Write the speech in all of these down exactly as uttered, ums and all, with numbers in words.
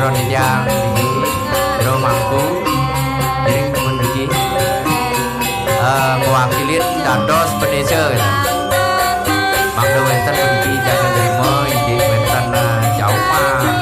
Titiang niki jero mangku, ngiring puniki, eh, mewakili dados pendesa, gitu. Mangda wenten puniki jaga trima, inggih wenten, eh, jauman.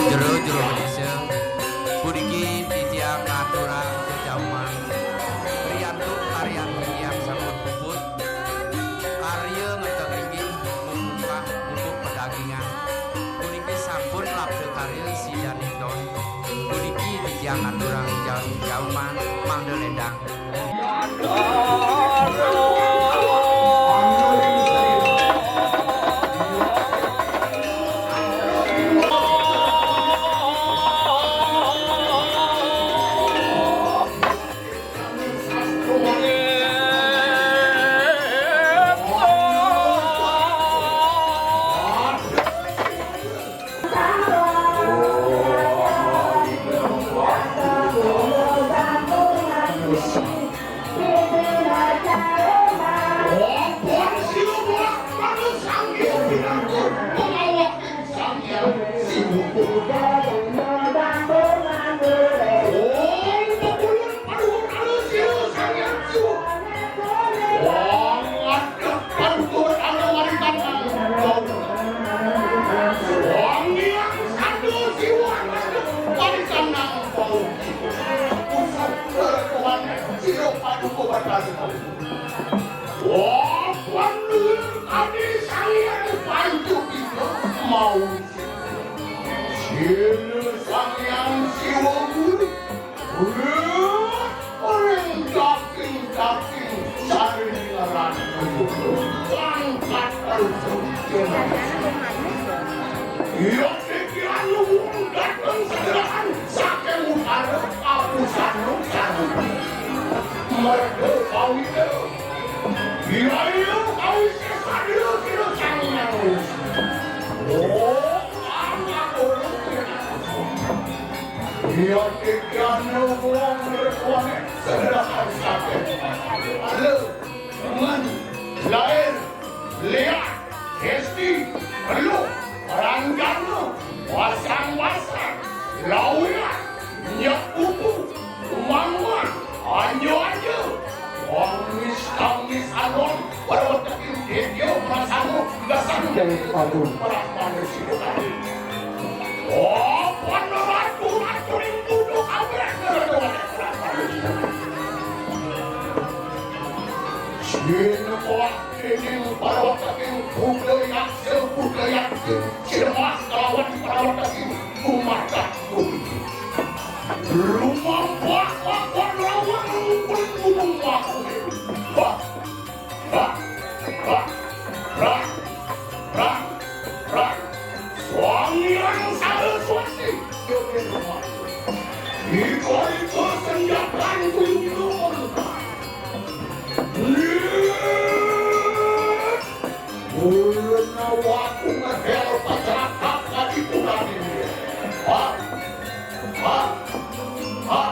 Jero-jero Indonesia, puniki titiang ngaturang jejauman. Riantuk karyan titiang sampun puput, karya ngenteg linggih, mupuk, mupuk pedagingan. Puniki sampun labda karya sidaning don. Puniki titiang ngaturang jauh-jauh man, mangda ledang. Wong ngadeg panturan warisan nang bau. Wong ngilang sandu siwa ngadeg warisan nang bau. Pusat berkuan sira paduka batas. Wong panduran kami salian pantu kita mau. Sira Sang Hyang Siwa Guru. Ring daging-daging sari ngaran pangkat terjun. Iya, pikiran luwung dateng segerakan saking utara, kapusan utara. Merga kawita. Iya, iya, kawise sadira sira Sang Hyang Widi. Oh, anak ulun. Iya, tiga nubung berkuane segera harus sakit. Halo, teman, lair, liat, hesti, peluk, ranjangna, wasang-wasang, lawian, nyak pupu, umang-umang, anja-anja, wangis-tangis alon, perwetekin dia, dia, prasanggup, dasar, yang padu, prasanggup, Oh, para ratu, ratu ring dudu kabeh. Sing kuat dening para wateking Buddha Yaksa, Buddha Yaksa, Sidemas kalawan para wateking Kumarta Gumi. Lumampah lakon rawuh Gunung Merapi. Bah, bah, bah, bah, bah, bah. Sang Hyang Saraswati. Iko-iko senjata yang kuyung-kuyung. Ulun nawaku ngehel pacarakap ka ditu tadi. Ha? Ha? Ha?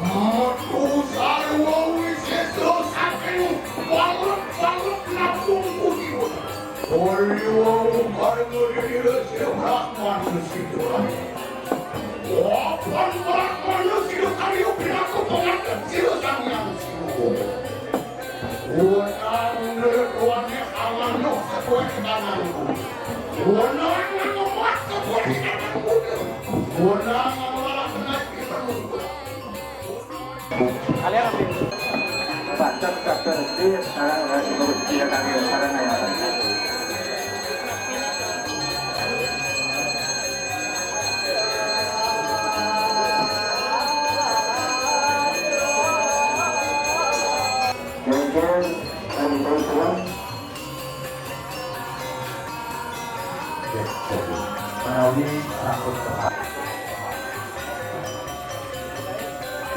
Metu sarwa wisi saking walut-walut nabung kudiun. Ulun wau karena diri si Brahman si Tuhan. Wapan Brahmana si Tuhan, pinaku pengantin si Sang Hyang Siwa. Wenang ngerutuane amano sesuai kananku. Wenang ngemuat sesuai kananku. Wenang ngemuat sesuai kananku. Kalian apa ini? Baca, baca, baca, sekarang, eh, menurut dia kami, sekarang, eh, Jajan, kami tahu tuan. Menawi rambut tepat.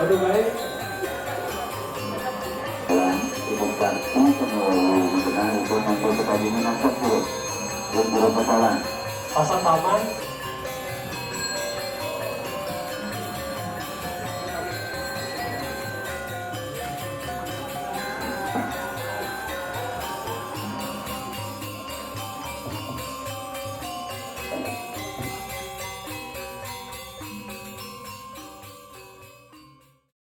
Waduh, baik. Tuan, ibu kartu, penuh mengenai ibu nanti kita ini nangkep, Bu. Ibu pesalan. Pasar Taman.